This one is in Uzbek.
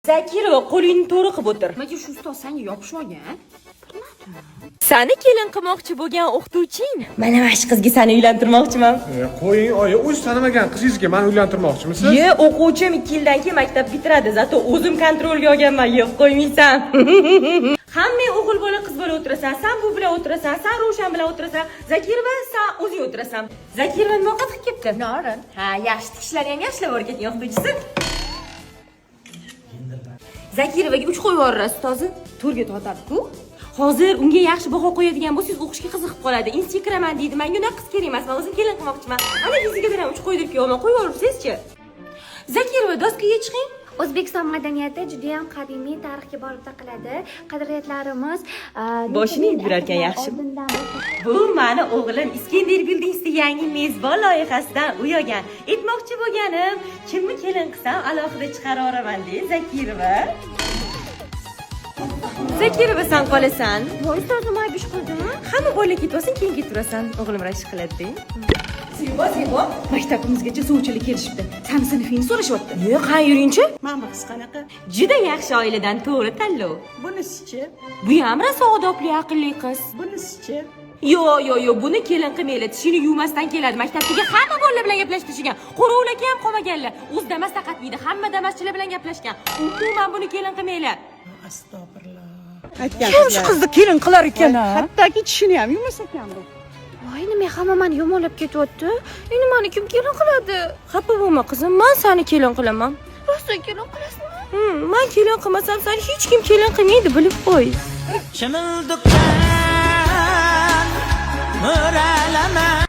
Zakirova, qo'lingni to'g'ri qilib o'tir. Nimaga shu ustoz senga yopishib olgan? Sani kelin qilmoqchi bo'lgan o'qituvching. Mana shu qizga sani uylantirmoqchiman. E, qo'ying oyi, o'zi tanimagan qizingizga mani uylantirmoqchimisiz? Ye, o'quvchim 2 yildan keyin maktab bitiradi. Зато o'zim kontrolga olganman, yeb qo'ymaysan. Hamma o'g'il bola, qiz bola o'tirasan. San bu bilan o'tirasan, san Ravshan bilan o'tirasan. Zakirova, san o'zing o'tirasan. Zakirova nima ovqat qilib kelibdi? Norin. Ha, yaxshi, tikishlari ham yaxshilab o'rgatgan o'qituvchisi. Zakirovaga 3 qo'yib yuborasiz ustozi. To'rga tortadi-ku. Hozir unga yaxshi baho qo'yadigan bo'lsangiz, o'qishga qiziqib qoladi. Institutga kiraman deydi. Menga unaqa qiz kerak emas. Men o'zim kelin qilmoqchiman. Ana fizikadan ham 3 qo'ydirib kelyapman. Qo'yib yuboribsizchi. Zakirova, doskaga chiqing. O'zbekiston madaniyati judayam qadimiy tarixga borib taqaladi. Qadriyatlarimiz Boshini necha ming yurarkan asrlar yaxshi. oldindan Bu mani o'g'lim Iskender Buildingsda yangi mezbon loyihasidan uy olgan. Aytmoqchi bo'lganim, kimni kelin qilsam alohida chiqarib yuboraman de, Zakirova. Zakirova, san qolasan. Voy, ustoz, nima ayb ish qildim? Hamma bola ketib olsin, keyin ketaverasan. O'g'lim rashk qiladi. Zebo, Zebo, maktabimizgacha sovchilar kelishibdi. Sani sinfingni so'rashyapti. Yo'q, qani yuringchi. Mana bu qiz qanaqa? Juda yaxshi oiladan, to'g'ri tanlov. Bunisichi? Bu ham rosa odobli, aqlli qiz. Bunisichi? Yo'q, yo'q, yo'q, buni kelin qilmanglar. Tishini yuvmasdan keladi. Maktabdagi hamma bolalar bilan gaplashib tashlagan. Qo'rovlaka ham qolmaganlar. O'zi Damas taqatmaydi, hamma damaschilar bilan gaplashgan. Umuman buni kelin qilmanglar. Astag'firulloh. Kim shu qizni kelin qilar ekan a? Hattoki tishini ham yuvmas ekan bu. Voy, nima hamma mani yomonlab ketyapti? Endi mani kim kelin qiladi? Xafa bo'lma, qizim, men seni kelin qilaman. Rostdan kelin qilasizmi? Men kelin qilmasam, seni hech kim kelin qilmaydi, bilib qo'y. Chimildiqdan mo'ralama.